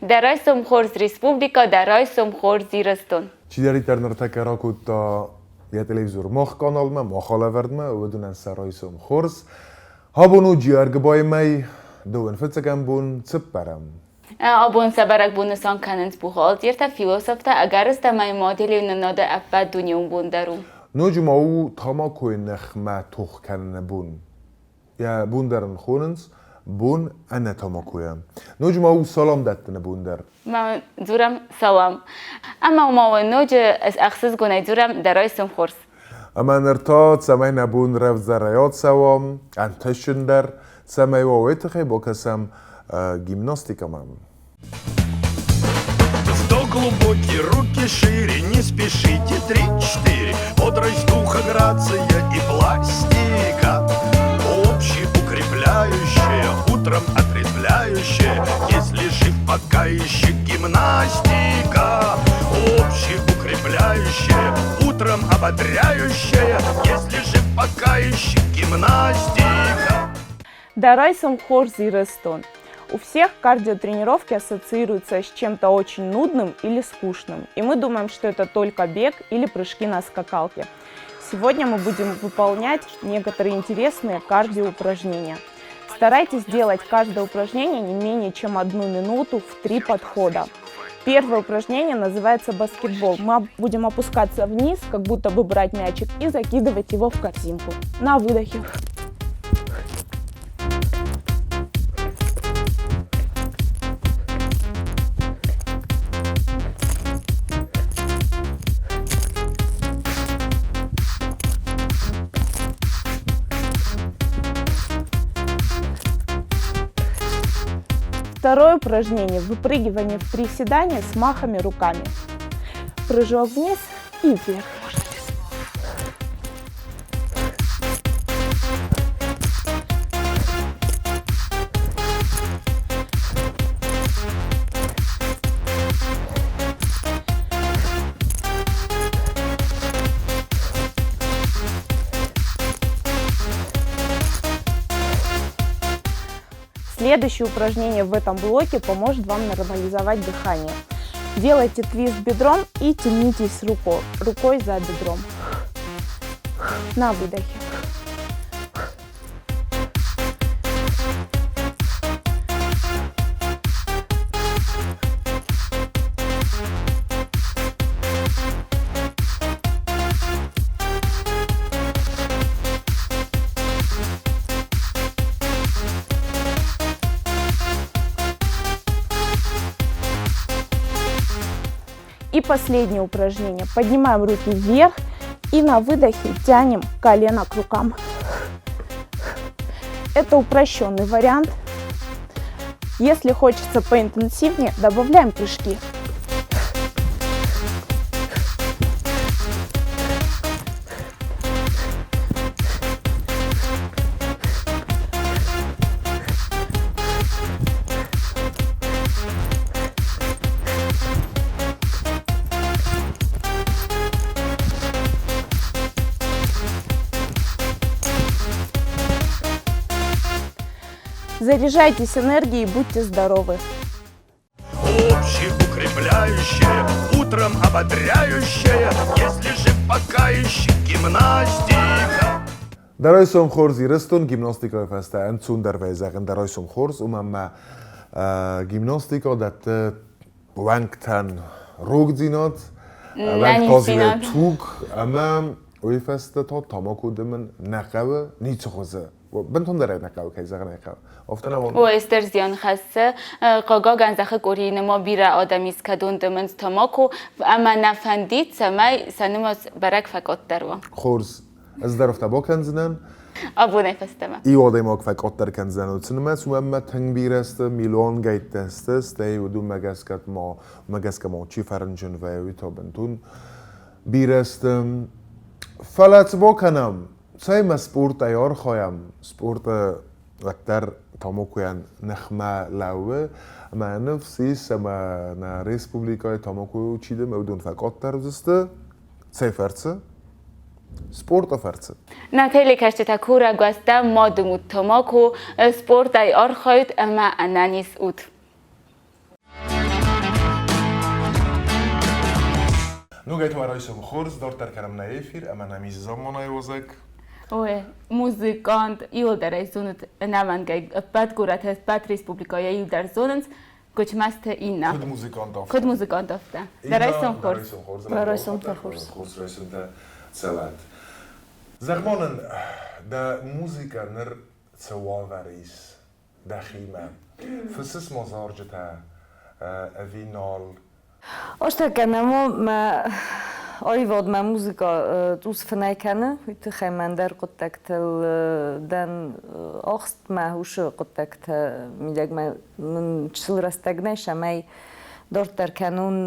Дӕ райсом хорз, республикӕ, дӕ райсом хорз, Ирыстон! Чидӕриддӕр ныртӕккӕ ракодта йӕ телевизор мах каналмӕ, мах алӕвӕрдмӕ, уыдонӕн сӕ райсом хорз. Абон у Джиаргыбайы мӕй, дыууын фыццӕгӕм бон, цыппӕрӕм. Абон сӕ бӕрӕгбон нысан кӕнынц бухгалтертӕ, философтӕ, ӕгӕрыстӕмӕй моделиуынынады ӕппӕт дунеон бон дӕр у. Ноджы ма у тамакойы ныхмӕ тох кӕныны бон. Йӕ бон дӕр ын хонынц бон ӕнӕ тамакойӕ. Ноджы ма у салам дӕттыны бон дӕр. Ма дзурӕм салам. Ӕмӕ ма ноджы ӕхсызгонӕй дзурӕм дӕ райсом хорз. Ӕмӕ ныр та, цӕмӕй нӕ бон рӕвдздӕрӕй ацӕуа, ӕнтысджындӕр, цӕмӕй уа, уый тыххӕй бакӕсӕм гимнастикӕмӕ. Вдох глубокий, руки шире, не спешите, три-четыре. Бодрость духа, грация и пластика. Общеукрепляющая, утром отрезвляющая. Если жив, пока еще гимнастика. Общеукрепляющая, утром ободряющая. Если жив, пока еще гимнастика. Дӕ райсом хорз, Ирыстон. У всех кардиотренировки ассоциируются с чем-то очень нудным или скучным, и мы думаем, что это только бег или прыжки на скакалке. Сегодня мы будем выполнять некоторые интересные кардиоупражнения. Старайтесь делать каждое упражнение не менее чем одну минуту в три подхода. Первое упражнение называется баскетбол. Мы будем опускаться вниз, как будто бы брать мячик, и закидывать его в корзинку. На выдохе. Второе упражнение – выпрыгивание в приседания с махами руками. Прыжок вниз и вверх. Следующее упражнение в этом блоке поможет вам нормализовать дыхание. Делайте твист бедром и тянитесь рукой, рукой за бедром. На выдохе. И последнее упражнение. Поднимаем руки вверх и на выдохе тянем колено к рукам. Это упрощенный вариант. Если хочется поинтенсивнее, добавляем прыжки. Заряжайтесь энергией и будьте здоровы! Общеукрепляющая, утром ободряющая, если жив, пока еще гимнастика. Дӕ райсом хорз, Ирыстон, гимнастикӕйы фӕстӕ ӕнцондӕр вӕййы зӕгъын дӕ райсом хорз, уымӕн ӕмӕ гимнастикӕ дӕтты уӕнгтӕн рогдзинад, уӕнгтазилы туг ӕмӕ уый фӕстӕ та тамако дымын нӕ хъӕуы ницы хуызы. Бынтондӕр ӕй нӕ хъӕуы, кӕй зӕгъын ӕй хъӕуы. Афтӕ нӕ Ой, стыр зиан хӕссы. Хъыгагӕн, зӕххы къорийы ныма бирӕ адӕм ис, кӕдон дымынц тамако, ӕмӕ нӕ фӕндид, цӕмӕй сӕ нымӕц бӕрӕг фӕкъаддӕр уа. Хорз. Ӕз дӕр афтӕ бакӕндзынӕн. Абонӕй фӕстӕмӕ. Иу адӕймаг фӕкъаддӕр кӕндзӕн уыцы нымӕц, уымӕн ӕмӕ тынг бирӕ сты, миллионгӕйттӕ сты, стӕй уыдонмӕ гӕсгӕ ма, уымӕ гӕсгӕ ма чи фӕрынчын вӕййы, уый та бынтон бирӕ сты. Фӕлӕ цы бакӕнӕм? Цӕй ма спортӕй архайӕм, спорты уӕддӕр тамакойӕн ныхмӕ лӕууы, ӕмӕ ныфс ис, ӕмӕ нӕ республикӕйы тамако чи дымы, уыдон фӕкъаддӕр уыдзысты. Цӕй фӕрцы? Спорты фӕрцы. Нӕ телекӕсджытӕ курӕг уӕ ма дымут тамако, спортӕй архайут ӕмӕ ӕнӕниз ут. Ногӕй та райсом хорз, дарддӕр кӕнӕм нӕ эфир, ӕмӕ нӕм ис замманай уазӕг. Ой, музыкант, иуылдӕр ӕй зонут ӕнӕмӕнгӕй, ӕппӕт горӕты, ӕппӕт республикӕйӕ иуылдӕр зонынц Гуычмӕзты Инна. Куыд музыкант афтӕ. Куыд музыкант афтӕ. Дӕ райсом хорз. Дӕ райсом хорз. Хорз райсомтӕ цӕуӕд. Зӕгъ-ма нын, дӕ музыкӕ ныр цы уавӕры ис дӕхимӕ? Фыссыс ма зарджытӕ ӕви нал? Ӕстӕккӕ нӕма мӕ аивадмӕ музыкӕ цъус фынӕй кӕны, уый тыххӕй мӕ ӕндӕр хъуыддӕгтыл дӕн ахст, мӕ усы хъуыддӕгтӕ мидӕг мын чысыл рӕстӕг нӕй, цӕмӕй дарддӕр кӕнон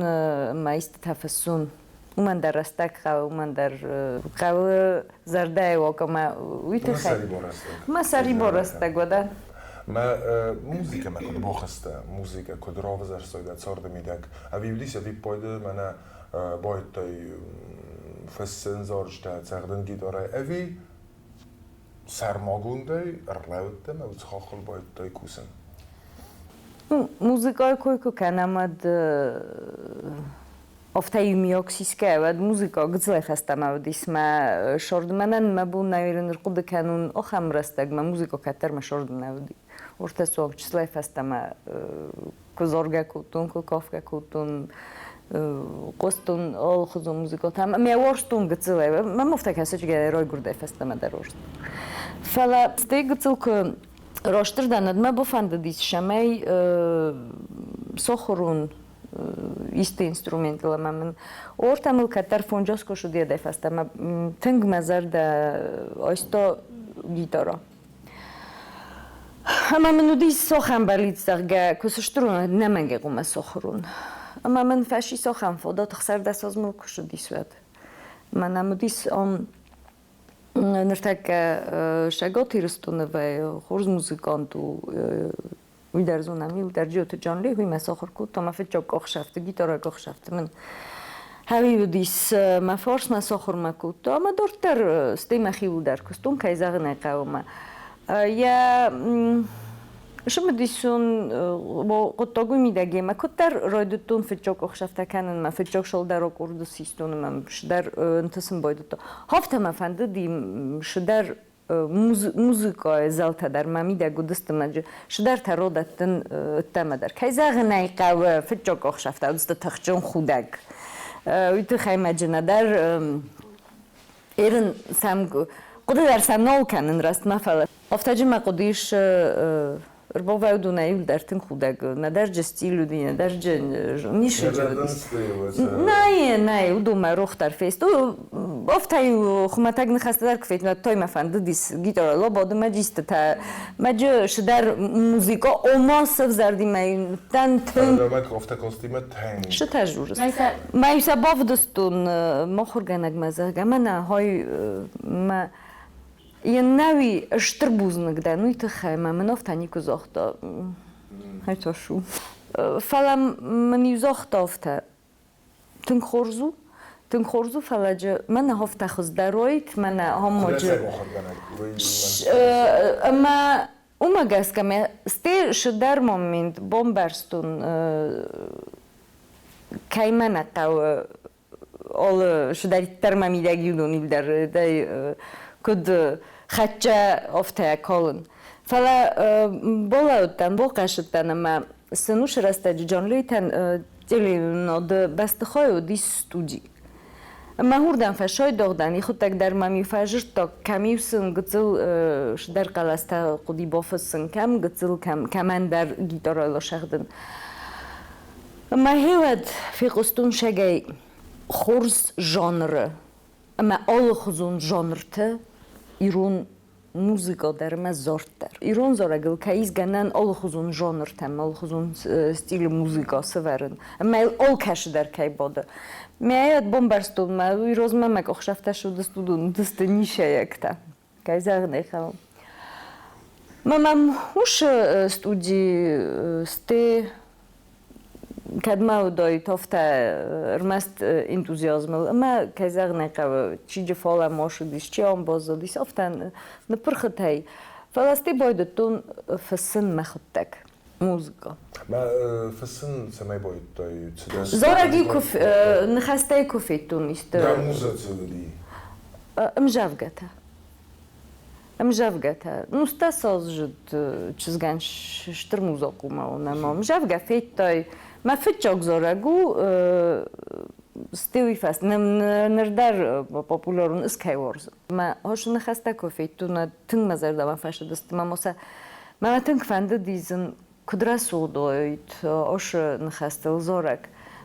мӕ истытӕ фыссон. Уымӕн дӕр рӕстӕг хъӕуы, уымӕн дӕр хъӕуы зӕрдӕйы уаг ӕмӕ уый тыххӕй. Мӕ сӕрибар рӕстӕг уӕдӕ. Мӕ музыкӕмӕ куыд бахызтӕ, музыкӕ куыд равзӕрстай дӕ царды мидӕг? Ӕви уыдис ӕвиппайды мӕнӕ байдтай фыссын зарджытӕ, цӕгъдын гитарӕ, ӕви сӕрмагондӕй ӕрлӕудтӕ ӕмӕ уыцы хаххыл байдтай кусын? Музыкӕйы кой куы кӕнӕм, уӕд Афтӕ иумиаг сисгӕ, уӕд музыкӕ гыццылӕй фӕстӕмӕ уыдис мӕ сорд. Мӕнӕн мӕ бон нӕ ӕрхъуыды кӕнун ахӕм рӕстӕг, мӕ музыкӕ кӕддӕр мӕ сорд нӕ уыди. Ортӕ суанг чысылӕй фӕстӕмӕ куы заргӕ кодтон, куы кафгӕ кодтон, хъуыстон алыхуызон музыкӕтӕ. Мӕ уарзтон гыццылӕй. Мӕм афтӕ кӕсы, райгуырдӕй фӕстӕмӕ дӕр уарзтон. Фӕлӕ стӕй гыццыл куы растырдӕн, уӕд мӕ бафӕндыдис, цӕмӕй сахуыр уон исты инструментыл ӕмӕ мын ортӕ мыл кӕддӕр фонджас куы суыди фӕстӕмӕ тынг мӕ зӕрдӕ айста гитара. Ӕмӕ мын уыди сохӕн бӕллиц, зӕгъгӕ, куы сыстыр уон, ӕнӕмӕнгӕй хъуамӕ сахуыр уон. Ӕмӕ мын фӕси сохӕн фадат 16 аз мыл куы суыдис, уӕд. Мӕнӕ уыдис ныртӕккӕ Цӕгат Ирыстоны хорз музыкант у Уый дӕр зонӕм, иу дӕр Джиоты Джанли, уый мӕ сахуыр кодта, мӕ фыццаг къухсӕфты, гитарӕ къухсӕфты мын хӕри уыдис мӕ фарсмӕ сахуырмӕ кодта, ӕмӕ дарддӕр стӕй мӕхиуыл дӕр куыстон, кӕй зӕгъын ӕй хъӕуы мӕ. Йӕ цымыдисон хъуыддаг уый мидӕг ӕмӕ куыддӕр райдыдтон фыццаг къухсӕфтӕ кӕнынмӕ, фыццаг сылдӕр къорды систон ӕмӕ цыдӕр ӕнтысын байдыдта. Афтӕ мӕ фӕндыди цыдӕр музыкӕйы зӕлтӕ дӕр мӕ мидӕг уыдысты мӕ цыдӕртӕ родӕттын ӕддӕмӕ дӕр. Кӕй зӕгъын ӕй хъӕуы, фыццаг ӕхсӕвтӕ уыдысты тыхджын худӕг. Уый тыххӕй мӕ джынӕдӕр ерын сӕм хъуыды дӕр сӕм нал кӕнын рӕстмӕ, фӕлӕ афтӕджы мӕ хъуыды ис Ӕрбавӕрдон дӕр тынг худӕг, нӕдӕр джы стиль уыди, нӕдӕр джы ницы джы уыдис. Нӕй, нӕй, уыдонмӕ рох дӕр фесты. Афтӕ-иу хуымӕтӕг ныхӕстӕ дӕр куы федтон, той мӕ фӕндыдис гитарӕ лободы мӕ джистытӕ, мӕ джы цыдӕр музыка, ома сӕвзӕрди мӕ тӕн тынг. Шытӕ журыс. Мӕ сӕ бавдыстон махуыргӕнӕгмӕ, зӕгъгӕ, мӕнӕ хай мӕ Йеннӕуи стыр бузныг дӕн уый тыххӕй, ӕмӕ мын афтӕ никуы загъта. Хӕтас у. Фӕлӕ мын-иу загъта афтӕ: тынг хорз у, тынг хорз у, фӕлӕ джы мӕнӕ афтӕ хуыздӕр уаид, мӕнӕ амоджы. Ӕмӕ уымӕ гӕсгӕ мӕ стӕй цыдӕр момент бамбӕрстон, кӕй мӕ нӕ хъӕуы алы цыдӕриддӕр мӕ мидӕг иудон иудӕр куыд хӕццӕ афтӕ калын. Фӕлӕ балӕудтӕн, бахъӕсыдтӕн ӕмӕ сын уыцы рӕстӕджы Джон Лейтӕн телеуынады бӕстыхай уыдис студи. Ӕмӕ уырдӕм фӕсайдагъ дӕн, йӕхуыдтӕг дӕр мӕм-иу фӕзырдта, кӕм-иу сын гыццыл цыдӕр хъӕлӕстӕ хъуыди бафыссын, кӕм гыццыл, кӕм кӕмӕндӕр гитарӕйыл сӕгъдын. Мӕхи уӕд фехъуыстон сагӕй хорз жанры ӕмӕ алыхуызон жанрты ирон музыкӕ дӕр ӕмӕ зард дӕр. Ирон зарӕгыл кӕй ис гӕнӕн алыхуызон жанртӕм, алыхуызон стилы музыкӕ сӕвӕрын ӕмӕ йыл алкӕцы дӕр кӕй бады. Мӕ бамбӕрстон, мӕ уый размӕ мӕ къухсӕфтӕ суыдысты, уыдон уыдысты нишӕйӕгтӕ. Кӕй зӕгъын ӕй хъӕуы. Мӕ мӕм усы студи сты кӕд ма уыдаид афтӕ ӕрмӕст энтузиазмыл ӕмӕ кӕй зӕгъын ӕй хъӕуы, чи джы фалӕ ма ссыдис, чи ам баззадис, афтӕ ныппырхытӕй. Фӕлӕ стӕй байдыдтон фыссын мӕхуыдтӕг. Музыка. Мӕ фыссын цӕмӕй байдыдтай? Зарӕги ку ныхӕстӕй ку федтон исты. Дӕ музӕ цы уыди? Ӕмзӕвгӕтӕ. Ӕмзӕвгӕтӕ. Ну, стасаздзыд чызгӕн стыр музыкъумӕ ӕмӕ ӕмзӕвгӕ федтай. Мӕ фыццаг зарӕг у Стеуи фӕст. Ныр дӕр популярон искӕй уарзын. Мӕ хосы ныхӕстӕ куы федтон, тынг мӕ зӕрдӕмӕ фӕцыдысты. Мӕ моса мӕ тынг фӕндыди зын куыд рӕсугъд уаид ошы ныхӕстыл зарӕг.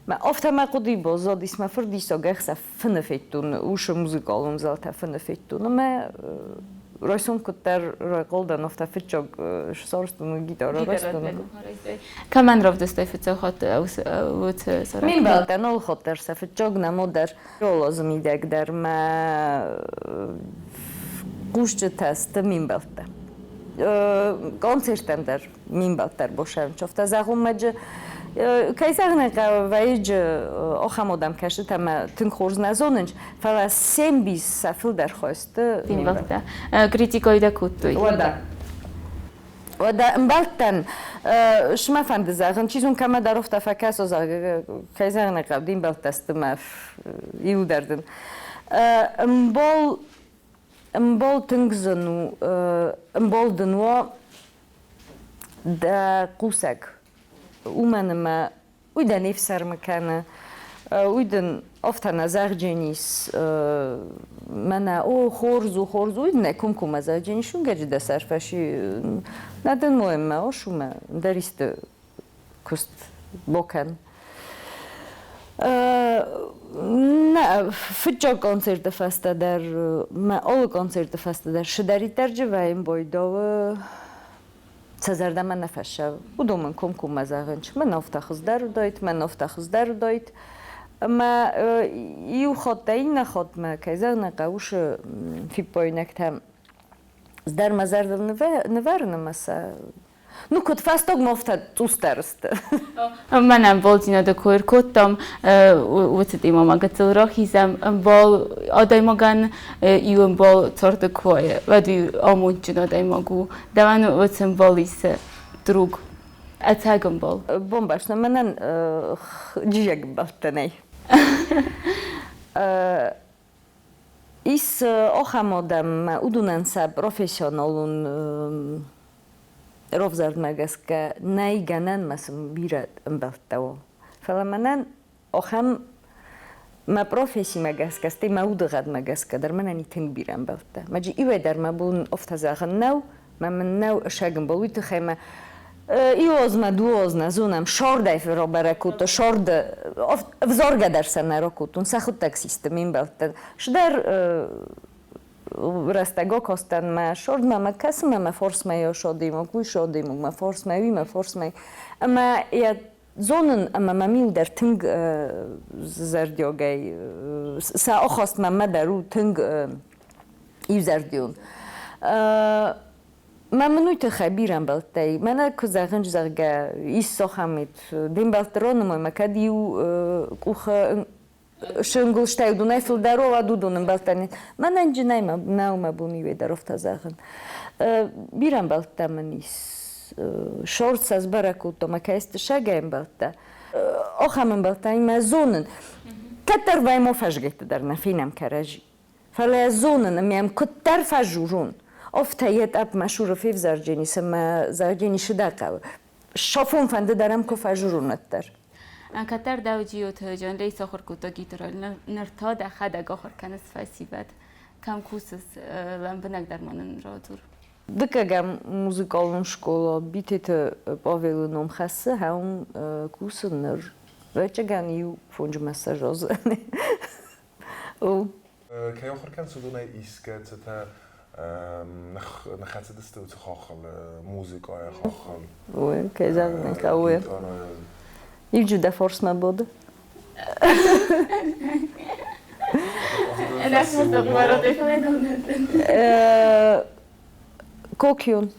Мӕ афтӕ мӕ хъуыдыйы баззадис, мӕ фырдиссаг ӕхсӕв фыны федтон, усы музыкалон зӕлтӕ фыны федтон ӕмӕ райсом куыддӕр райхъал дӕн, афтӕ фыццаг сарӕзтон гитарӕ райстон. Кӕмӕн равдыстай фыццаг хатт уыцы зарӕг? Ме мбӕлттӕн алы хатт дӕр сӕ фыццаг нӕмо дӕр ролозы мидӕг дӕр мӕ хъусджытӕ сты ме мбӕлттӕ. Концерттӕм дӕр ме мбӕлттӕ ӕрбосӕнчовтӕ зӕгъунмӕ кӕй зӕгъын ӕй хъӕуы, вӕййы ахӕм адӕм кӕсыт ӕмӕ тынг хорз нӕ зонынц, фӕлӕ се мбис сӕ фылдӕр хай сты ме мбӕлттӕ. Критикой дӕ кодтой? Уӕдӕ. Уӕдӕ ӕмбӕлттӕн сымӕ фӕнды зӕгъын, чи зон кӕмӕдӕр афтӕ фӕкӕсо, зӕгъгӕ, кӕй зӕгъын ӕй хъӕуы, де мбӕлттӕ сты мӕ иуылдӕр дын. Ӕмбал ӕмбал тынг зын у, ӕмбал дын уа дӕ хъусӕг, уымӕн ӕмӕ уый дӕ не фсӕрмы кӕны, уый дын афтӕ нӕ зӕгъдженис, мӕнӕ о, хорз у, хорз у, уый дын нӕ комкоммӕ зӕгъдженис, уынгӕджы дӕ сӕр фӕси, нӕ дын моеммӕ, ошумӕ, ӕндӕр исты куыст бокӕн. Нӕ, фыццаг концерты фӕстӕ дӕр, мӕ алы концерты фӕстӕ дӕр цыдӕриддӕр джывӕйын бойдауы, сӕ зӕрдӕмӕ нӕ фӕссӕуы. Уыдон мын комкоммӕ зӕгъынц, мӕн афтӕ хуыздӕр уыдаид, мӕн афтӕ хуыздӕр уыдаид. Ӕмӕ иу хатт иннӕ хатмӕ, кӕй зӕгъын ӕй хъӕуы, фиппаинӕгтӕ дӕр мӕ зӕрдыл нывӕрын ӕмӕ сӕ Ну, куыд фӕстагмӕ афтӕ цъусдӕр сты. Мӕнӕн ӕмбалдзинады кой ӕркодтам, уыцы темӕмӕ гыццыл рахизӕм. Ӕмбал адӕймагӕн иу ӕмбал царды куы уайы, уӕд уый амондджын адӕймаг у. Дӕуӕн уыцы ӕмбал ис друг, ӕцӕг ӕмбал. Бомбӕрста, мӕнӕн джиаг ӕмбӕлттӕ нӕй. Ис ахӕм адӕм, уыдонӕн сӕ профессионалон равзӕрдмӕ гӕсгӕ нӕй гӕнӕн ма сын бирӕ ӕмбӕлттӕ уа. Фӕлӕ мӕнӕн ахӕм мӕ профессимӕ гӕсгӕ, стӕй мӕ удыгъӕдмӕ гӕсгӕ дӕр мӕнӕн и тынг бирӕ ӕмбӕлттӕ. Мӕ иуӕй дӕр мӕ бон афтӕ зӕгъын нӕу, мӕ мын нӕу сӕгымбал, уый тыххӕй мӕ иуазмӕ, дуазмӕ зонӕм, сордӕй рабӕрӕг кодта, сорды ӕвзаргӕ дӕр сӕ нӕ ракодтон, сӕхуыдтӕг систы ме мбӕлттӕн. Сдӕр рӕстӕг акастӕн мӕ сордмӕ, мӕ кӕсынмӕ, мӕ фарсмӕ йӕ садӕймаг, уый садӕймаг, мӕ фарсмӕ, уый мӕ фарсмӕ. Ӕмӕ йӕ зонын, ӕмӕ мӕм иу дӕр тынг зӕрдиагӕй, сӕ ахаст мӕнмӕ дӕр у тынг иузӕрдион. Мӕ мын уый тыххӕй бирӕ ӕмбӕлттӕй. Мӕнӕ куы зӕгъын, зӕгъгӕ, ис ахӕм де мбӕлтты ронымой мӕ кӕд иу къухы сынгуылстӕй уыдонӕй фылдӕр уӕд уыдон ӕмбӕлттӕ не. Мӕнӕн джынӕй нӕу мӕ бон иуӕй дӕр афтӕ зӕгъын. Бирӕ ӕмбӕлттӕ мын ис. Шорт сӕ сбӕрӕг кодтон, мӕ кӕсты сӕгӕй ӕмбӕлттӕ. Ахӕм ӕмбӕлттӕ мӕ зонын. Кӕддӕр вӕймо фӕзгӕтты дӕр нӕ фенӕм кӕрӕдзи. Фӕлӕ зонын, ӕмӕ йӕм куыддӕр фӕжурон, афтӕ йӕ тъӕпп мӕ цуры февзӕрдженис ӕмӕ зӕгъдженис дӕ хъӕуы. Сафон фӕнды дӕр ӕм куы фӕжурон, уӕддӕр. Кӕддӕр дӕу Джиоты Джанлей сахуыр кодта гитарӕ, ныр та дӕхӕдӕг ахуыр кӕныс фӕсивӕд. Кӕм кусыс, лӕмбынӕгдӕр ма нын радзур. Дыккӕгӕм музыкалон скъола Битеты Павелы ном хӕссы, хӕм кусы ныр. Ӕвӕццӕгӕн иу фонджымӕ сӕ Кӕй ахуыр кӕныс, уыдонӕй искӕцытӕ ныххӕцыдысты уыцы хаххыл, музыкӕйы хаххыл? Ой, кӕй зӕгъын ӕй хъӕуы. Иу дӕ форсмӕ буд. Кокион.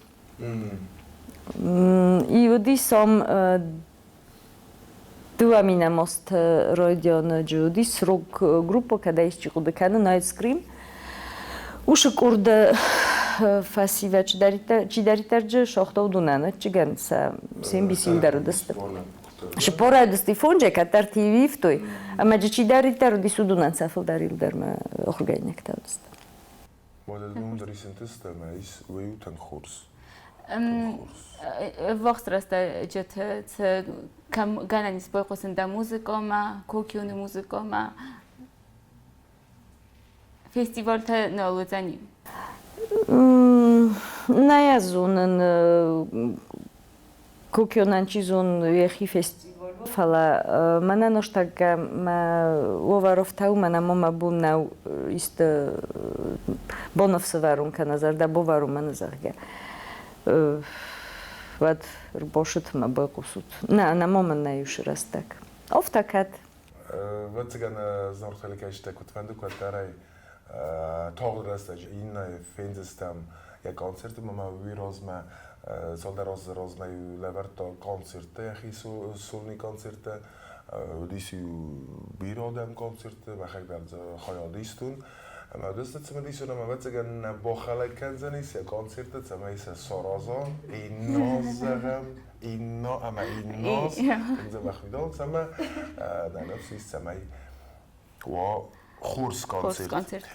Иуыдисом Дыууӕ минӕмост райдианы уыдис рок-группа, кӕд ӕй исчи хъуыды кӕны, Night Scream. Уыцы къорды Фӕсивӕд чидӕриддӕр джы сохта уыдонӕн ӕдджыгӕн сӕ се мбисил дӕр уыдысты. Сыппорӕй уыдысты фонджӕй, кӕддӕр ТВ ивтой, ӕмӕ джы чидӕриддӕр уыдис, уыдонӕн сӕ фылдӕр ил дӕр мӕ ахуыргӕнинӕгтӕ уыдысты. Ӕввахс рӕстӕджыты цы кӕм гӕнӕн ис байхъусын дӕ музыкӕмӕ, Кокионы музыкӕмӕ, Фестивальтӕ нал уыдзӕни? Нӕ йӕ зонын. Кокионӕн чи зоны йӕхи фестиваль, фӕлӕ мӕнӕ ныртӕккӕ мӕ уавӕр мӕнӕ мӕ бон нӕу исты бонӕфсывӕрон кӕнӕ зӕрдӕ бавӕрон мӕнӕ, зӕгъгӕ. Уӕд ӕрбашытмӕ байхъусут. Нӕ, нӕма мын нӕ ис рӕстӕг. Афтӕ кӕд? Ӕвӕццӕгӕн, знорхтӕликӕсджытӕ куыдфӕнды куы ӕддарай, тагъд рӕстӕджы иннӕйы фендзыстӕм йӕ концерты ӕмӕ ма уый размӕ цалдӕр азы размӕ-иу лӕвӕрдта концерттӕ, йӕхи сольный концерттӕ. Уыдис-иу бирӕ адӕм концертты, мӕхӕдӕг дӕр дзы хайад истон. Ӕмӕ уыдысты цымыдисон ӕмӕ ӕвӕццӕгӕн нӕ бахӕлӕг кӕндзӕнис йӕ концерты, цӕмӕй сӕ сараза, иннӕ зӕгъӕм, инно ӕмӕ иннос тынг дзӕбӕх фидауынц ӕмӕ нӕ ныфс ис, цӕмӕй уа хорз концерт.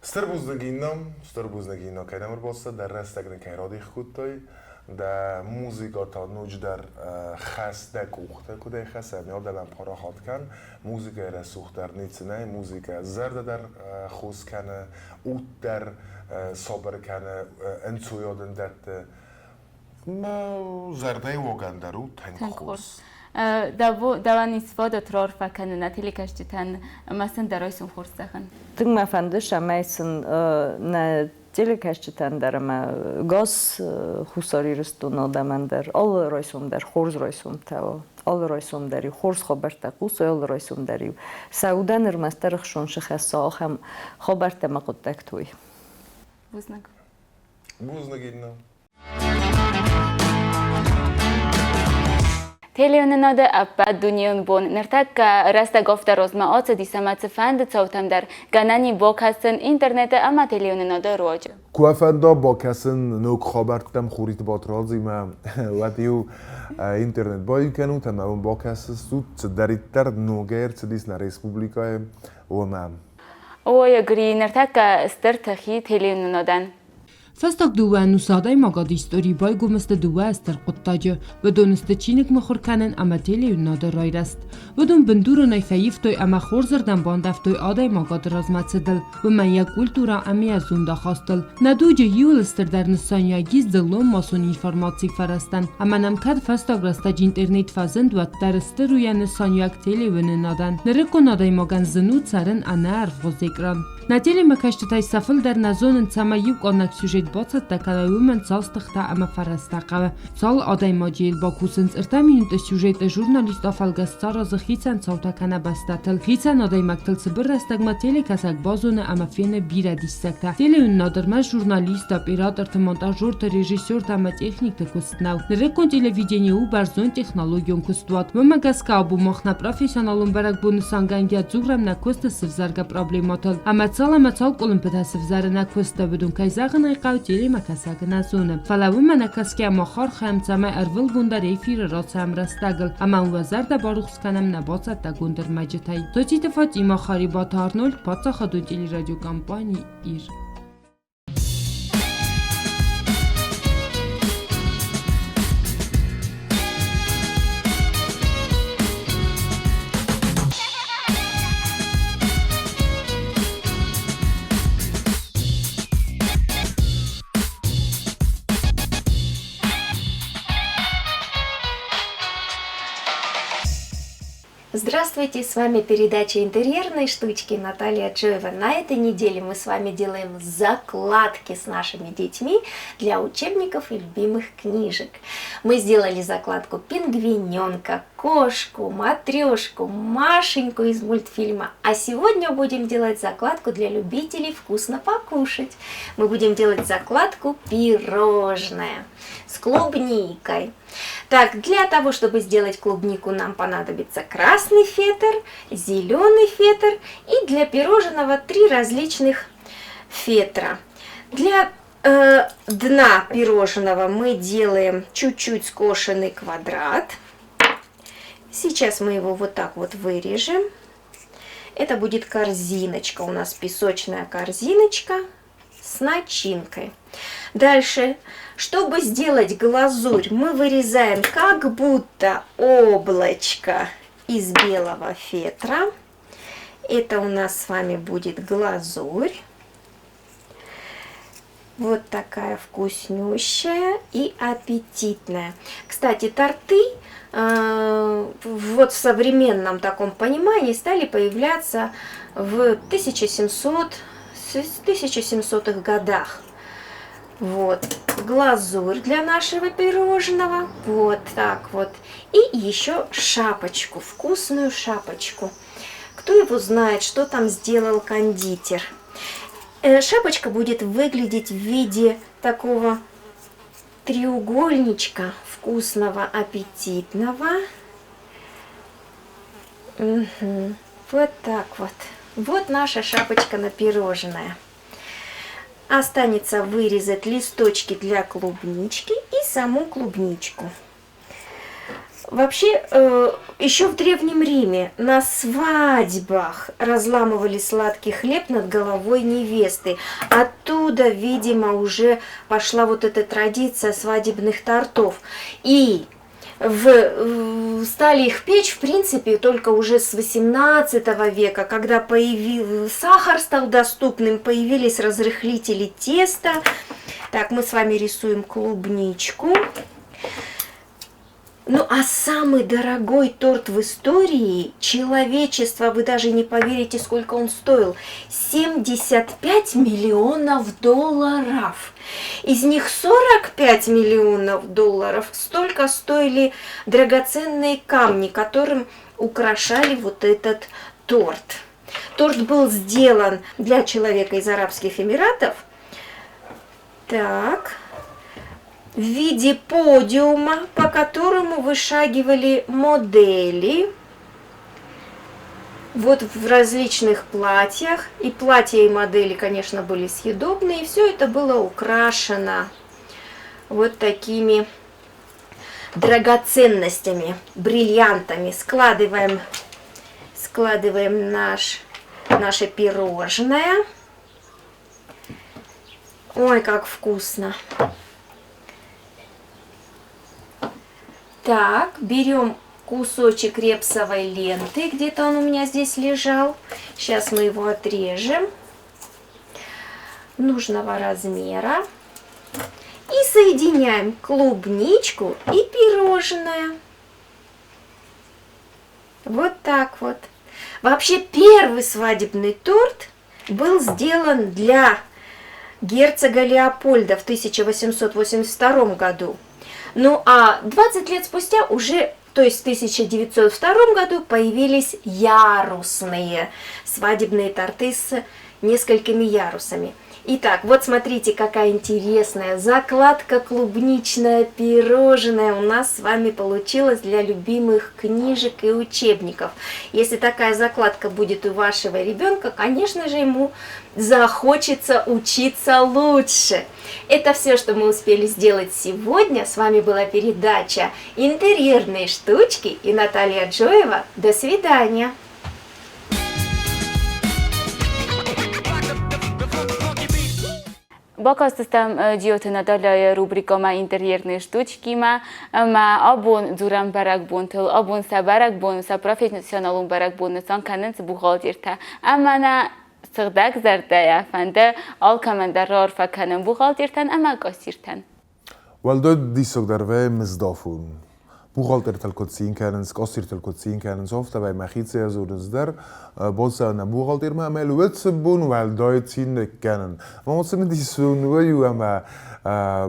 Стыр бузныг Инна, стыр бузныг Инна, кӕй нӕм ӕрбацыдтӕ, дӕ рӕстӕг нын кӕй радих кодтай, дӕ музыкӕ та ноджыдӕр хӕс дӕ къухты куыдӕй хӕс ӕмӕ адӕмӕн парахат кӕн. Музыкӕйы рӕсугъддӕр ницы нӕй, музыкӕ зӕрдӕ дӕр хос кӕны, уд дӕр сабыр кӕны, ӕнцойад ын дӕтты. Мӕ зӕрдӕйы уогӕн дӕр у тынг хорз. Дӕуӕн ис фадат раарфӕ кӕнын нӕ телекӕсджытӕн ӕмӕ сын дӕ райсом хорз зӕгъын. Тынг мӕ фӕнды, цӕмӕй сын нӕ телекӕсджытӕн дӕр ӕмӕ газ Хуссар Ирыстоны адӕмӕн дӕр алы райсом дӕр хорз райсомтӕ уа. Алы райсом дӕр-иу хорз хабӕрттӕ хъусой, алы райсом дӕр-иу сӕ удӕн ӕрмӕстдӕр ӕхсон сыхӕсса ахӕм хабӕрттӕ ӕмӕ хъуыддӕгты. Бузныг. Бузныг, Инна. Телеуынынады ӕппӕтдунеон бон ныртӕккӕ рӕстӕг афтӕ розмӕ ацыдис ӕмӕ цыфӕнды цаутӕм дӕр гӕнӕн и бакӕсын интернеты ӕмӕ телеуынынады руаджы. Куы фӕнда бакӕсын ног хабӕрттӕм Хуриты Батрадзимӕ, уӕд-иу интернет баиу кӕнут ӕмӕ уым бакӕсыстут, цыдӕриддӕр ногӕй ӕрцыдис нӕ республикӕйы, уымӕ. Ой, Гри, ныртӕккӕ стыр тых и телеуынынадӕн. Фӕстаг дыууӕ ӕнусы адӕймагады историйы байгом сты дыууӕ стыр хъуыддаджы. Уыдон сты чиныг мыхуыр кӕнын ӕмӕ телеуынынады райрӕзт. Уыдон бындуронӕй фӕивтой ӕмӕ хорзырдӕм бандӕвтой адӕймагады размӕцыдыл, уымӕн йӕ культурӕ ӕмӕ йӕ зондахастыл. Нӕ дуджы иууыл стырдӕр нысаниуӕг ис дзыллон массон информацийы фӕрӕзтӕн, ӕмӕ нӕм кӕд фӕстаг рӕстӕджы интернет фӕзынд, уӕддӕр стыр у йӕ нысаниуӕг телеуынынадӕн. Нырыккон адӕймагӕн зын у цӕрын ӕнӕ ӕрвгъуыз экран. Нӕ телемӕкӕсджытӕй сӕ фылдӕр нӕ зонынц, цӕмӕй иу къаннӕг сюжет бацӕттӕ кӕной, уымӕн цал стыхтӕ ӕмӕ фӕрӕзтӕ хъӕуы. Цал адӕймаджы йыл бакусынц ӕртӕ минуты сюжеты журналист афӕлгӕст саразы хицӕн цаутӕ кӕнӕ бӕстӕтыл. Хицӕн адӕймӕгтыл цыбыр рӕстӕгмӕ телекӕсӕг базоны ӕмӕ фены бирӕ диссӕгтӕ. Телеуынынад ӕрмӕст журналисттӕ, операторты, монтажерты, режиссертӕ ӕмӕ техникты куыст нӕу. Нырыккон телевидени у бӕрзонд технологион куыстуат. Уымӕ гӕсгӕ абон мах нӕ профессионалон бӕрӕгбон нысангӕнгӕ дзурӕм нӕ куысты сывзаргӕ проблемӕтыл ӕмӕ цал ӕмӕ цал къуылымпытӕ сывзары нӕ куысты, уыдон, кӕй зӕгъын ӕй хъӕуы, телемӕкӕсӕг нӕ зоны. Фӕлӕ уымӕ нӕ кӕсгӕ мах архайӕм, цӕмӕй ӕрвылбон дӕр эфиры рацӕуӕм рӕстӕгыл ӕмӕ уӕ зӕрдӕ барухс кӕнӕм нӕ бацӕттӕгонд ӕрмӕджытӕй. Тотиты Фатимӕ, Харебаты Арнольд, паддзахадон телерадиокомпани «Ир». Здравствуйте, с вами передача «Интерьерные штучки» Наталья Джоева. На этой неделе мы с вами делаем закладки с нашими детьми для учебников и любимых книжек. Мы сделали закладку пингвиненка, кошку, матрешку, Машеньку из мультфильма. А сегодня будем делать закладку для любителей вкусно покушать. Мы будем делать закладку пирожное с клубникой. Так, для того, чтобы сделать клубнику, нам понадобится красный фетр, зеленый фетр и для пирожного три различных фетра. Для Дна пирожного мы делаем чуть-чуть скошенный квадрат. Сейчас мы его вот так вот вырежем. Это будет корзиночка, у нас песочная корзиночка с начинкой. Дальше, чтобы сделать глазурь, мы вырезаем как будто облачко из белого фетра. Это у нас с вами будет глазурь. Вот такая вкуснющая и аппетитная. Кстати, торты вот в современном таком понимании стали появляться в 1700-х годах. Вот, глазурь для нашего пирожного, вот так вот. И еще шапочку, вкусную шапочку. Кто его знает, что там сделал кондитер. Шапочка будет выглядеть в виде такого треугольничка, вкусного, аппетитного. Угу. Вот так вот. Вот наша шапочка на пирожное. Останется вырезать листочки для клубнички и саму клубничку. Вообще, еще в Древнем Риме на свадьбах разламывали сладкий хлеб над головой невесты. Оттуда, видимо, уже пошла вот эта традиция свадебных тортов. И стали их печь, в принципе, только уже с 18 века, когда сахар стал доступным, появились разрыхлители теста. Так, мы с вами рисуем клубничку. Ну а самый дорогой торт в истории человечества, вы даже не поверите, сколько он стоил, 75 миллионов долларов. Из них 45 миллионов долларов столько стоили драгоценные камни, которым украшали вот этот торт. Торт был сделан для человека из Арабских Эмиратов. Так. В виде подиума, по которому вышагивали модели, вот в различных платьях. И платья, и модели, конечно, были съедобные. И все это было украшено вот такими драгоценностями, бриллиантами. Складываем наше пирожное. Ой, как вкусно! Так, берем кусочек репсовой ленты, где-то он у меня здесь лежал. Сейчас мы его отрежем нужного размера. И соединяем клубничку и пирожное. Вот так вот. Вообще первый свадебный торт был сделан для герцога Леопольда в 1882 году. Ну а 20 лет спустя уже, то есть в 1902 году, появились ярусные свадебные торты с несколькими ярусами. Итак, вот смотрите, какая интересная закладка клубничная пирожное у нас с вами получилась для любимых книжек и учебников. Если такая закладка будет у вашего ребенка, конечно же, ему захочется учиться лучше. Это все, что мы успели сделать сегодня. С вами была передача «Интерьерные штучки» и Наталья Джоева. До свидания! Бакастыстӕм Джиоты Натальяйы рубрикӕмӕ «Интерьерные штучки»-мӕ ӕмӕ абон дзурӕм бӕрӕгбонтыл. Абон сӕ бӕрӕгбон, сӕ профессионалон бӕрӕгбон нысан кӕнынц бухгалтертӕ. Ӕмӕ нӕ сыгъдӕг зӕрдӕйӕ фӕнды алкӕмӕн дӕр раарфӕ кӕнын бухгалтертӕн ӕмӕ кассиртӕн. Уӕлдай диссагдӕр вӕййы мыздофон. Бухгалтертыл куыд цин кӕнынц, кассиртыл куыд цин кӕнынц, афтӕ мӕхицӕй дзурынц дӕр, бацӕуын нӕ бухгалтермӕ ӕмӕ уыцы бон уӕлдай цин ныккӕнын. Ӕмӕ цымыдисон вӕййы ӕмӕ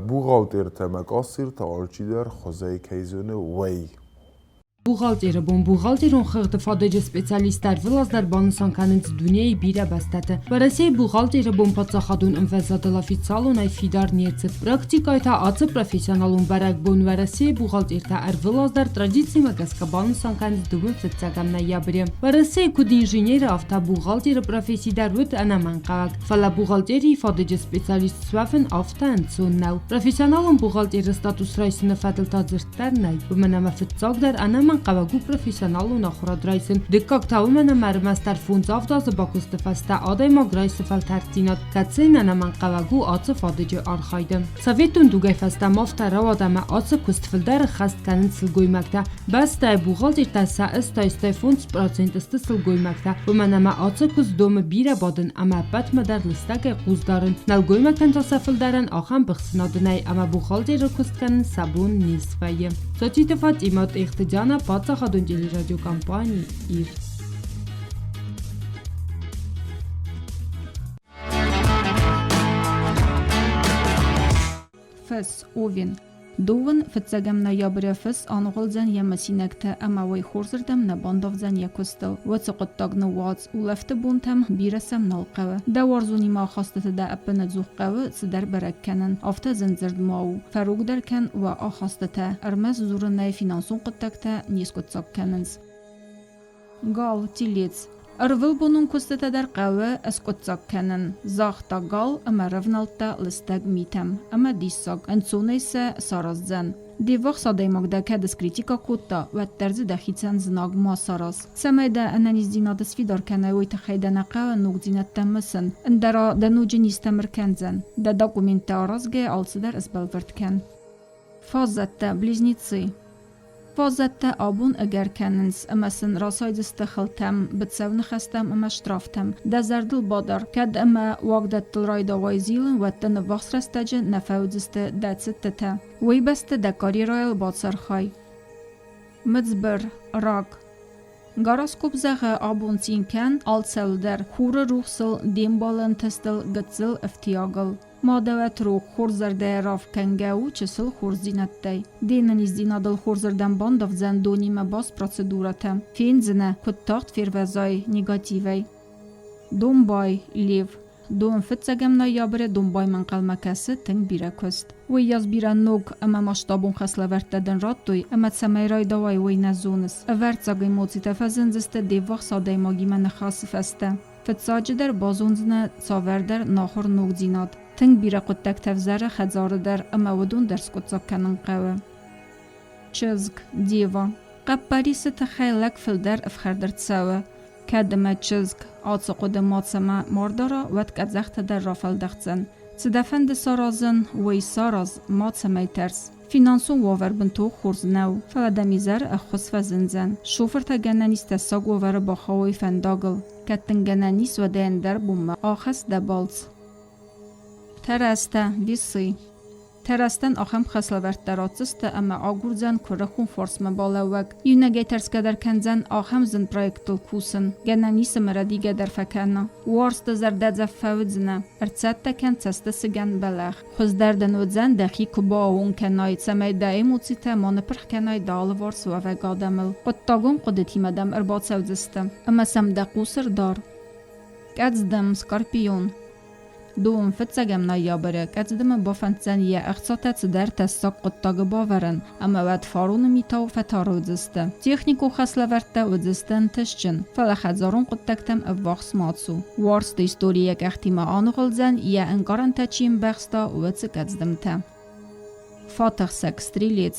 бухгалтертӕ ӕмӕ кассиртӕ алчидӕр хуызӕй кӕй зоны, уый. Бухгалтеры бон бухгалтерон хыгъды фадыджы специалисттӕ ӕрвылаз дӕр банысан кӕнынц дунейы бирӕ бӕстӕты. Уӕрӕсейы бухгалтеры бон паддзахадон ӕмвӕзадыл официалонӕй фидар не рцыд. Практикӕйы та ацы профессионалон бӕрӕгбон Уӕрӕсейы бухгалтертӕ ӕрвылаз дӕр традицимӕ гӕсгӕ банысан кӕнынц дыууын фыццӕгӕм ноябры. Уӕрӕсейы куыд инженеры, афтӕ бухгалтеры професси дӕр уыд ӕнӕмӕнгхъӕуӕг. Фӕлӕ бухгалтерийы фадыджы специалист суӕвын афтӕ ӕнцон нӕу. Профессионалон бухгалтеры статус райсыны фӕдыл та дзырд дӕр нӕй, уымӕн ӕмӕ фыццагдӕр ӕнӕмӕнгхъӕуӕг у профессионалон ахуырад райсын, дыккаг та уымӕн ӕмӕ ӕрмӕстдӕр фондз-авд азы бакуысты фӕстӕ адӕймаг райсы фӕлтӕрддзинад, кӕцы йын ӕнӕмӕнгхъӕуӕг у ацы фадыджы архайды. Советон дугӕй фӕстӕмӕ афтӕ рауад ӕмӕ ацы куыст фылдӕр ӕххӕст кӕнынц сылгоймӕгтӕ. Бӕстӕйы бухгалтертӕ сӕ 85% сты сылгоймӕгтӕ, уымӕн ӕмӕ ацы куыст домы бирӕ бадын ӕмӕ ӕппӕтмӕ дӕр лыстӕгӕй хъус дарын. Нӕлгоймӕгтӕн та сӕ фылдӕрӕн ахӕм быхсынад нӕй ӕмӕ бухгалтеры куыст кӕнын сӕ бон не свӕййы. Сотиты Фатимӕ, Тъехты Диана, паддзахадон телерадиокомпани «Ир». Фыс, Овен. Дыууын фыццӕгӕм ноябры фыс аныгъуылдзӕн йӕ мысинӕгты ӕмӕ уый хорзырдӕм нӕ бандавдзӕн йӕ куыстыл. Уыцы хъуыддаг ныууадз, улӕфты бонтӕм бирӕ сӕм нал хъӕуы. Дӕ уарзонимӕ ахастыты дӕ ӕппынӕдзух хъӕуы цыдӕр бӕрӕг кӕнын, афтӕ зындзырд ма у. Фӕрогдӕр кӕн уӕ ахастытӕ, ӕрмӕст дзурынӕй финансон хъуыддӕгтӕ не скъуыддзаг кӕнынц. Гал, телец. Ӕрвылбонон куыстытӕ дӕр хъӕуы ӕскъуыддзаг кӕнын, загъта Гал ӕмӕ рӕвнӕлдта лыстӕг митӕм. Ӕмӕ диссаг, ӕнцонӕй сӕ сараздзӕн. Де ввахс адӕймаг дӕ кӕд скритикӕ кодта, уӕддӕр дзы дӕхицӕн знаг ма сараз. Цӕмӕй дӕ ӕнӕниздзинад сфидар кӕнай, уый тыххӕй дӕ нӕ хъӕуы ногдзинӕдтӕ мысын, ӕндӕра дӕ ноджы низтӕм ӕркӕндзӕн. Дӕ документтӕ аразгӕйӕ алцыдӕр сбӕлвырд кӕн. Фаззӕттӕ, близнецы. Фаззӕттӕ абон ӕгӕр кӕнынц ӕмӕ сын расайдзысты хылтӕм, быцӕу ныхӕстӕм ӕмӕ штрафтӕм. Дӕ зӕрдыл бадар, кӕд ӕмӕ уагдӕттыл райдауай зилын, уӕд дӕ ӕввахс рӕстӕджы нӕ фӕуыдзысты дӕ цыдтытӕ. Уый бӕсты дӕ карьерӕйыл бацархай. Мыдзбыр, рак. Гороскоп зӕгъы, абон цин кӕн алцӕуылдӕр, хуры рухсыл, де мбалы ӕнтыстыл, гыццыл ӕфтиагыл. Ма дӕуӕт рог, хорззӕрдӕйӕ равг кӕнгӕ у чысыл хорздзинӕдтӕй. Де нӕниздзинадыл хорзырдӕм бандавдзӕн донимӕ баст процедурӕтӕ. Фендзынӕ, куыд тагъд фервӕзай негативӕй. Домбай, Лев. Дон фыццӕгӕм ноябры домбаймӕ ӕнхъӕлмӕ кӕсы тынг бирӕ куыст. Уыйас бирӕ ног ӕмӕ масштабон хӕслӕвӕрдтӕ дын радтой, ӕмӕ цӕмӕй райдауай, уый нӕ зоныс. Ӕвӕрццаг эмоцитӕ фӕзындзысты де ввахс адӕймагимӕ ныхасы фӕстӕ. Фыццаджыдӕр базондзынӕ цавӕрдӕр нахуыр ногдзинад. Тынг бирӕ хъуыддӕгтӕ ӕвзӕры хӕдзары дӕр ӕмӕ уыдон дӕр скъуыддзаг кӕнын хъӕуы. Чызг, Дева. Хъӕппӕрисы тыххӕй лӕг фылдӕр ӕфхӕрд ӕрцӕуы. Кӕд ӕмӕ чызг ацы хъуыды мацӕмӕ ма рдара, уӕд къӕдзӕхтӕ дӕр рафӕлдӕхдзӕн. Цы дӕ фӕнды саразын, уый сараз, мацӕмӕй тӕрс. Финансон уавӕр бынтон хорз нӕу, фӕлӕ дӕм изӕры ӕххуыс фӕзындзӕн. Шофыртӕ гӕнӕн ис тӕссаг уавӕры бахауой фӕндагыл. Кӕд дын гӕнӕн ис, уӕд ӕндӕр бонмӕ ахӕсс дӕ балц. Тӕрӕзтӕ, весы. Тӕрӕзтӕн ахӕм хӕслӕвӕрдтӕ ратдзысты ӕмӕ агурдзӕн куырыхон фарсмӕ балӕууӕг. Иунӕгӕй тӕрсгӕ дӕр кӕндзӕн ахӕм зын проекттыл кусын. Гӕнӕн ис ӕмӕ рӕдийгӕ дӕр фӕкӕна. Уарзты зӕрдӕдзӕф фӕуыдзынӕ. Ӕрцӕттӕ кӕн цӕстысыгӕн бӕлӕгъ. Хуыздӕр дын уыдзӕн дӕхи куы бааууон кӕнай, цӕмӕй дӕ эмоцитӕ ма ныпырх кӕнай дӕ алыварс уӕвӕг адӕмыл. Хъуыддагон хъуыдытимӕ дӕм ӕрбацӕудзысты ӕмӕ сӕм дӕ хъус ӕрдар. Къӕдздым, скорпион. Дон фыццӕгӕм ноябры Къӕдздымы бафӕнддзӕн йӕ ӕхцатӕ цыдӕр тӕссаг хъуыддагы бавӕрын ӕмӕ уӕд фароны митау фӕтары уыдзысты. Техникон хӕслӕвӕрдтӕ уыдзысты ӕнтыстджын, фӕлӕ хӕдзарон хъуыддӕгтӕм ӕввахс ма цу. Уарзты истори йӕ къӕхтимӕ аныгъуылдзӕн, йӕ ӕнкъарӕнтӕ чи ӕмбӕхста, уыцы къӕдздымтӕ. Фатӕхсӕг, стрелец.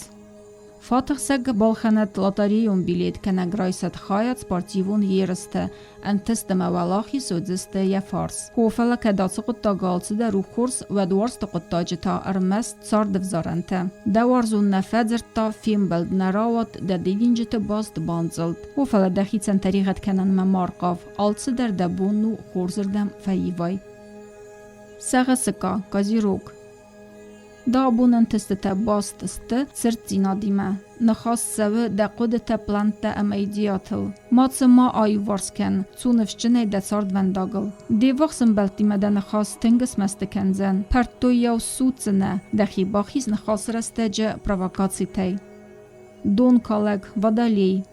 Фатӕхсӕг балхӕнӕд лотерейон билет кӕнӕ райсӕд хайад спортивон ерыстӕ, ӕнтыст ӕмӕ уӕлахиз уыдзысты йӕ фарс. О, фӕлӕ кӕд ацы хъуыддаг алцыдӕр у хорз, уӕд уарзты хъуыддаджы та ӕрмӕст цардӕвзарӕнтӕ. Дӕ уарзон нӕ фӕдзырдта, фембӕлд нӕ рауад, дӕ дидинджыты баст бандзылд. О, фӕлӕ дӕхицӕн тӕригъӕд кӕнынмӕ ма рхъав, алцыдӕр дӕ бон у хорзырдӕм фӕивай. Сӕгъы сыкъа, козерог. Дӕ абон ӕнтыстытӕ баст сты цырддзинадимӕ. Ныхас цӕуы дӕ хъуыдытӕ, плӕнттӕ ӕмӕ идеятыл. Мацы ма аиуварс кӕн, цу ныфсджынӕй дӕ цардвӕндагыл. Де ввахс ӕмбӕлттимӕ дӕ ныхас тынг смӕсты кӕндзӕн, пӕрттойау судздзынӕ, дӕхи бахиз ныхасы рӕстӕджы провокацитӕй. Донкалӕг, Водолей.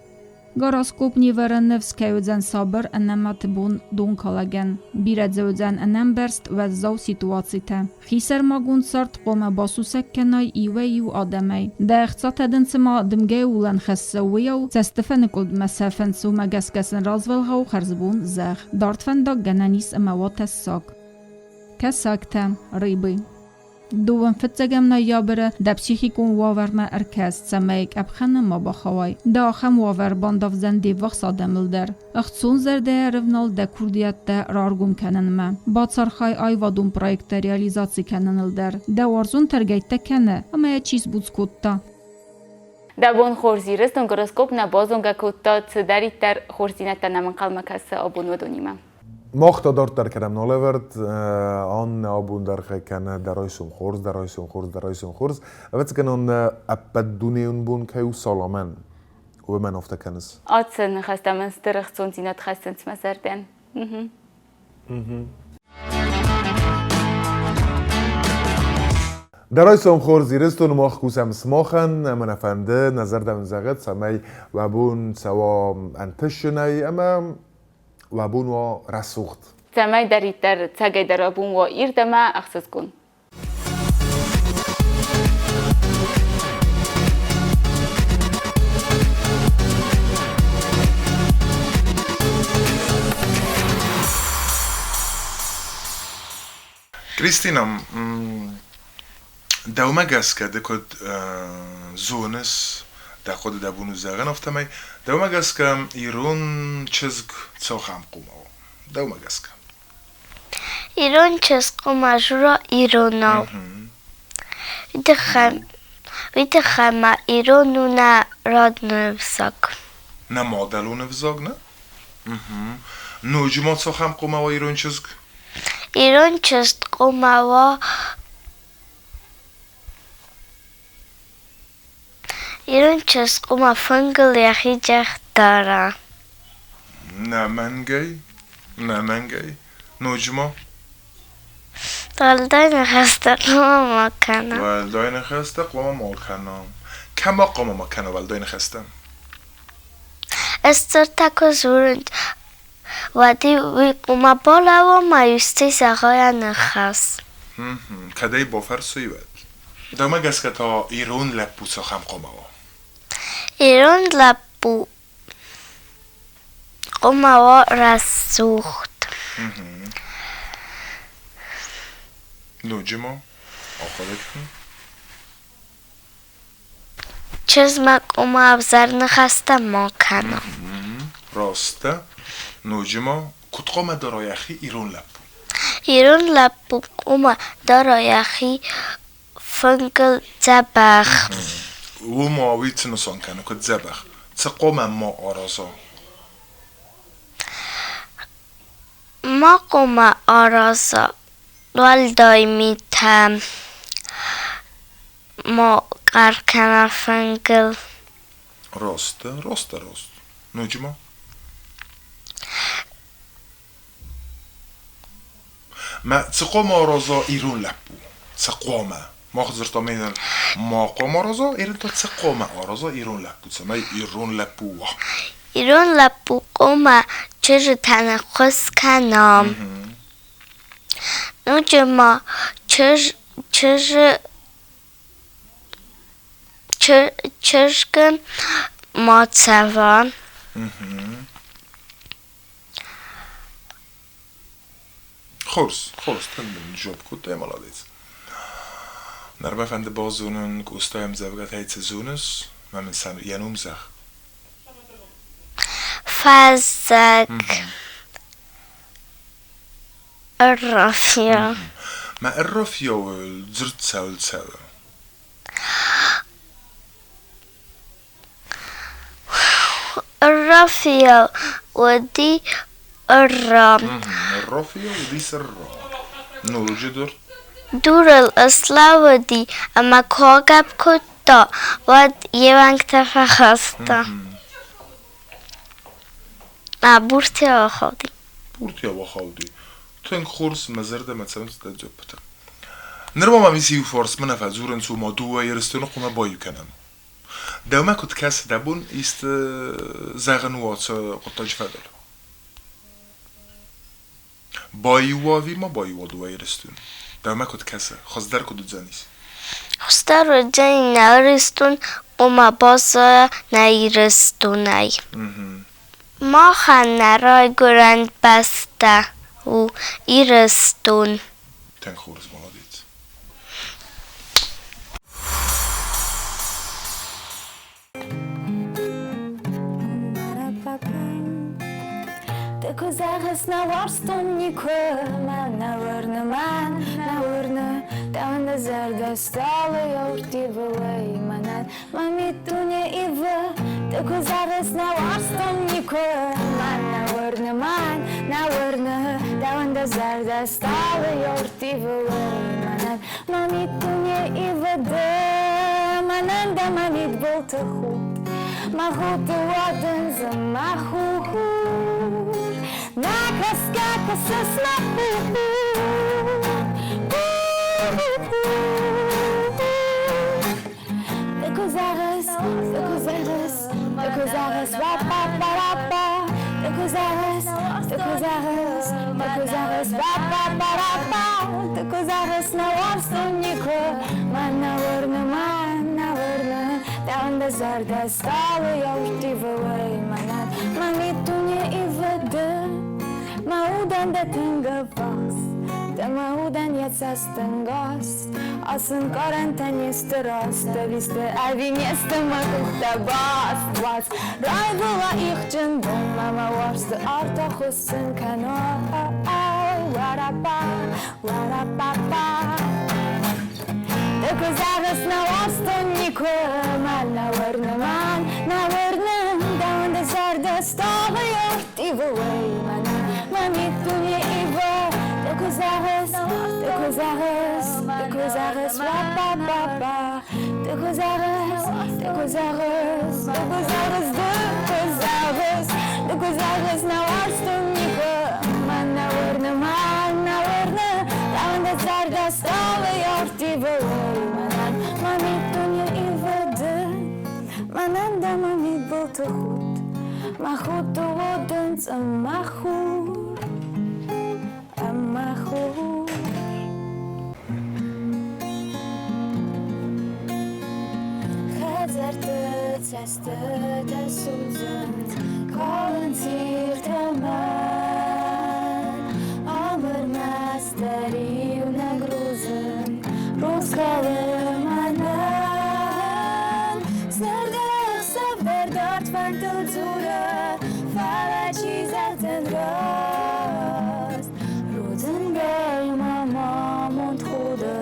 Гороскоп не вӕрӕн ныфс кӕй уыдзӕн сабыр, ӕнӕмӕт бон донкалӕгӕн. Бирӕ дзы уыдзӕн ӕнӕмбӕрст, уӕззау ситуацитӕ. Хисӕрмагонд цард хъуамӕ басусӕг кӕнай иуӕй-иу адӕмӕй. Дӕ ӕхцатӕ дын цыма дымгӕйы уылӕн хӕссы, уыйау цӕстыфӕныкъуылдмӕ сӕфынц, уымӕ гӕсгӕ сын развӕлгъау хӕрзбон зӕгъ. Дард фӕндаг гӕнӕн ис ӕмӕ уа тӕссаг. Кӕсӕгтӕ, рыбы. Дыууын фыццӕгӕм ноябры дӕ психикон уавӕрмӕ ӕркӕс, цӕмӕй къӕпхӕны ма бахауай. Дӕ ахӕм уавӕр бандавдзӕн де ввахс адӕмыл дӕр. Ӕхцон зӕрдӕйӕ ӕрывнал дӕ курдиӕттӕ раргом кӕнынмӕ. Бацархай аивадон проекттӕ реализаци кӕныныл дӕр. Дӕ уарзон тӕргӕйттӕ кӕны, ӕмӕ йӕ чи сбуц кодта. Дӕ бон хорз, Ирыстон гороскоп нӕ базонгӕ кодта, цыдӕриддӕр хорздзинӕдтӕ нӕм ӕнхъӕлмӕ кӕсы абон уыдонимӕ. Мах та дарддӕр кӕнӕм налӕвӕрд, Аннӕ абон дӕр кӕны дӕ райсом хорз, дӕ райсом хорз, дӕ райсом хорз. Ӕвӕццӕгӕн, Аннӕ ӕппӕтдунейон бон кӕй у Саламӕн, уымӕн афтӕ кӕныс. Ацы ныхӕстӕ мын стыр ӕхцондзинад хӕссынц мӕ зӕрдӕн. Дӕ райсом хорз, Ирыстоны мах кусӕм сымахӕн, ӕмӕ нӕ фӕнды, нӕ зӕрдӕ уын зӕгъӕд, цӕмӕй уӕ бон цӕуа ӕнтысджынӕй ӕмӕ уӕ бон уа рӕсугъд. Цӕмӕйдӕриддӕр цӕгӕйдӕр уӕ бон уа ирд ӕмӕ ӕхсызгон. Кристина, дӕумӕ гӕсгӕ ды куыд зоныс, дӕ хъуыды дӕ бон у зӕгъын, афтӕмӕй, дӕумӕ гӕсгӕ ирон чызг цахӕм хъума у? Дӕумӕ гӕсгӕ. Ирон чызг хъуамӕ дзура иронау. Уый тыххӕй ма ирон у нӕ родной ӕвзаг. Нӕ мадӕлон ӕвзаг, нӕ? Ноджы ма цахӕм хъуамӕ уа ирон чызг? Ирон чызг хъуамӕ уа Ирон чызг хъуамӕ фынгыл йӕхи джах дара. Нӕ мӕнгӕй, нӕ мӕнгӕй. Ноджы ма? Уӕлдай ныхӕстӕ хъуамӕ ма кӕна. Уӕлдай ныхӕстӕ хъуамӕ ма кӕна. Кӕмӕ хъуамӕ ма кӕна уӕлдай ныхӕстӕ? Ӕз дзырдтӕ куы дзурын, уӕд-иу уый хъуамӕ балӕууа ӕмӕ исты зӕгъа йӕ ныхас. Кӕдӕй бафӕрсой, уӕд? Дӕумӕ гӕсгӕ та ирон лӕппу цахӕм хъуамӕ уа? Ирон лӕппу хъуамӕ уа рӕсугъд. Ноджы ма ахъуыды кӕн. Чызг-ма хъуамӕ ӕвзӕр ныхӕстӕ ма кӕна. Раст дӕ. Ноджы ма куыд хъуамӕ дара йӕхи ирон лӕппу? Ирон лӕппу хъуамӕ дара йӕхи фынгыл дзӕбӕх. Уым уый цы нысан кӕны, куыд дзӕбӕх? Цы хъуамӕ ма араза? Ма хъуамӕ араза уӕлдай митӕ, ма хъӕр кӕна фынгыл. Раст, раст, раст. Ноджы ма? Мӕ цы хъуамӕ араза ирон лӕппу? Цы хъуамӕ? Мах дзырдтам мӕнӕн ма хъуамӕ араза, ирон та цы хъуамӕ араза ирон лӕппу, цӕмӕй ирон лӕппу уа? Ирон лӕппу хъуамӕ чызджытӕн ӕххуыс кӕна. Ноджы ма чызджы чызгы ма цӕва. Хорз, хорз, тынг мын жоп кодтай, молодец. Ныр мӕ фӕнды базонын, Къоста ӕмдзӕвгӕтӕй цы зоныс, мӕ мын сӕ йӕ ном зӕгъ. Фӕззӕг. Ӕррафиа. Мӕ ӕррафиауыл дзырд цӕуыл цӕуы? Ӕррафиа уыди ӕрра. Ӕррафиа уыди ӕрра. Ноджыдӕр. Дурыл ӕслӕууыди ӕмӕ куы агӕпп кодта, уӕд йе уӕнгтӕ фӕхаста. Буртӕ ахауди. Буртӕ ахауди. Тынг хорз, мӕ зӕрдӕмӕ цӕуынц дӕ дзуаппытӕ. Ныр ма мӕм ис иу фарст, мӕнӕ фӕдзурынц, ома дыууӕ Ирыстоны хъуамӕ баиу кӕнӕм. Дӕумӕ куыд кӕсы, дӕ бон исты зӕгъын у ацы хъуыддаджы фӕдыл? Баиу уа ӕви ма баиу уа дыууӕ Ирыстон? Дӕумӕ куыд кӕсы, хуыздӕр куыд уыдзӕнис? Хуыздӕр уыдзӕни нӕ Ирыстон, ома баззайа нӕ Ирыстонӕй. Махӕн нӕ райгуырӕн бӕстӕ у Ирыстон. Тынг хорз, молодец. Ды куы зӕгъыс, нӕ уарзтон никуы, мӕн нӕ уырны, мӕн нӕ уырны, дӕуӕн дӕ зӕрдӕ стъалыйау ӕрттивы, уый мӕнӕн мӕ миддуне ивы. Ды куы зӕгъыс, нӕ уарзтон никуы, мӕн нӕ уырны, мӕн нӕ уырны, дӕуӕн дӕ зӕрдӕ стъалыйау ӕрттивы, уый мӕнӕн мӕ миддуне ивы. Ды мӕнӕн дӕ мӕ мидбылты худт, мӕ худты уадындзы мӕ хур. Нӕ кӕсгӕ кӕсыс мӕ хур. Ды куы зӕгъыс, ды куы зӕгъыс, ды куы зӕгъыс, ра-па-па-ра-па. Ды куы зӕгъыс, ды куы зӕгъыс, ды куы зӕгъыс, ра-па-па-ра-па. Ды куы зӕгъыс, нӕ уарзтон никуы, мӕн нӕ уырны, мӕн нӕ уырны, дӕуӕн дӕ зӕрдӕ стъалыйау ӕрттивы, уый мӕнӕн мӕ миддуне ивы. Ды мӕ удӕн дӕ тынг ӕввахс, дӕ мӕ удӕн йӕ цӕстӕнгас. Ацы нкъарӕнтӕ не сты раст, ӕви сты, ӕви не сты мӕ къухтӕ баст. Уадз, райгуыла ихджын донмӕ мӕ уарзты арт ахуыссын кӕна. Уарапа, уарапа-па. Ды куы зӕгъыс, нӕ уарзтон никуы, мӕн нӕ уырны, мӕн нӕ уырны, дӕуӕн дӕ зӕрдӕ стъалы ӕрттивы, уый мӕнӕн мӕ миддуне ивы. Ды куы зӕгъыс, ды куы зӕгъыс, ды куы зӕгъыс, ра-па-па-па. Ды куы зӕгъыс, ды куы зӕгъыс, ды куы зӕгъыс, ды куы зӕгъыс, ды куы зӕгъыс, нӕ уарзтон никуы, мӕн нӕ уырны, мӕн нӕ уырны, дӕуӕн дӕ зӕрдӕ стъалы ӕрттивы, уый мӕнӕн мӕ миддуне ивы. Ды мӕнӕн дӕ мӕ мидбылты худт, мӕ худты уодындз ӕмӕ хур, ӕмӕ хур. Хӕдзӕртты цӕстытӕ судзынц, калынц иртӕ мӕн. Ӕмыр мастӕр иунӕг рудзынг, рухс калы мӕнӕн. Зӕрдӕхсӕв дӕр дард фӕндтыл дзуры, фӕлӕ чи зӕгъдзӕн раст? Рудзынгӕй мӕм амонд худы,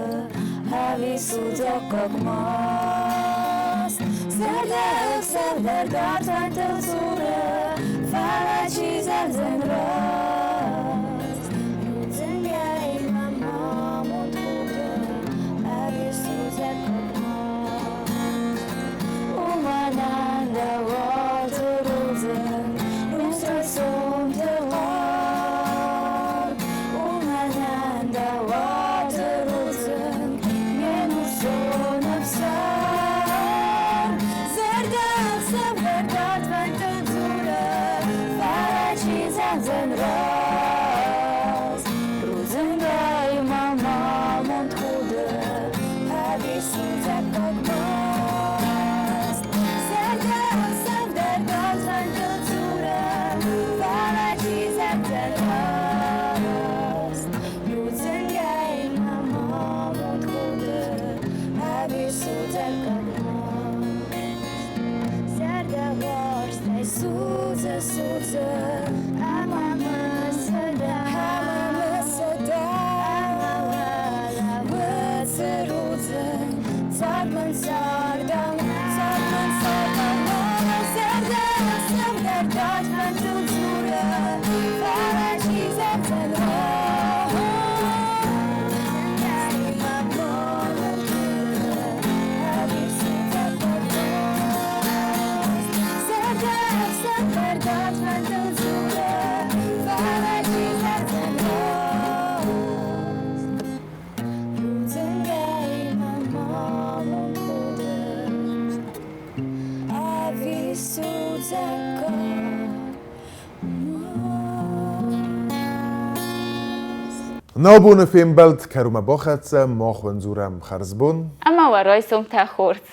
ӕви судзаггаг маст? Зӕрдӕхсӕв дӕр дард фӕндтыл дзуры, фӕлӕ чи зӕгъдзӕн раст? Рудзынгӕй мӕм амонд худы, ӕви судзаггаг маст? Уымӕн ӕндӕр рудзынг, рухс райсомты хъӕр. Уымӕн ӕндӕр рудзынг, ме нусон ӕфсӕр. Зӕрдӕхсӕв дӕр дард фӕндтыл дзуры, фӕлӕ чи зӕгъдзӕн раст? Рудзынгӕй мӕм амонд худы, ӕви судзаггаг маст? Зӕрдӕхсӕв дӕр дард фӕндтыл дзуры, фӕлӕ чи зӕгъдзӕн раст? Рудзынгӕй мӕм амонд худы, ӕви судзаггаг маст? Зӕрдӕуарзтӕй судзы, судзы, ӕмӕ мысыдӕ, ӕмӕ мысыдӕ, ӕмӕ уӕлӕуыцы рудзынг, цард мын цардау, цард мын цардау, мӕ зӕрдӕхсӕв дӕр дард фӕндтыл дзуры, фӕлӕ чи зӕгъдзӕн раст? Мӕ амонд худы, ӕви судзаггаг маст? Зӕрдӕхсӕв дӕр дард фӕндтыл дзуры, фӕлӕ чи зӕгъдзӕн раст? Рудзынгӕй мӕм амонд худы, Нӕ абоны фембӕлд кӕронмӕ бахӕццӕ, мах уын дзурӕм хӕрзбон. Ӕмӕ уӕ райсомтӕ хорз!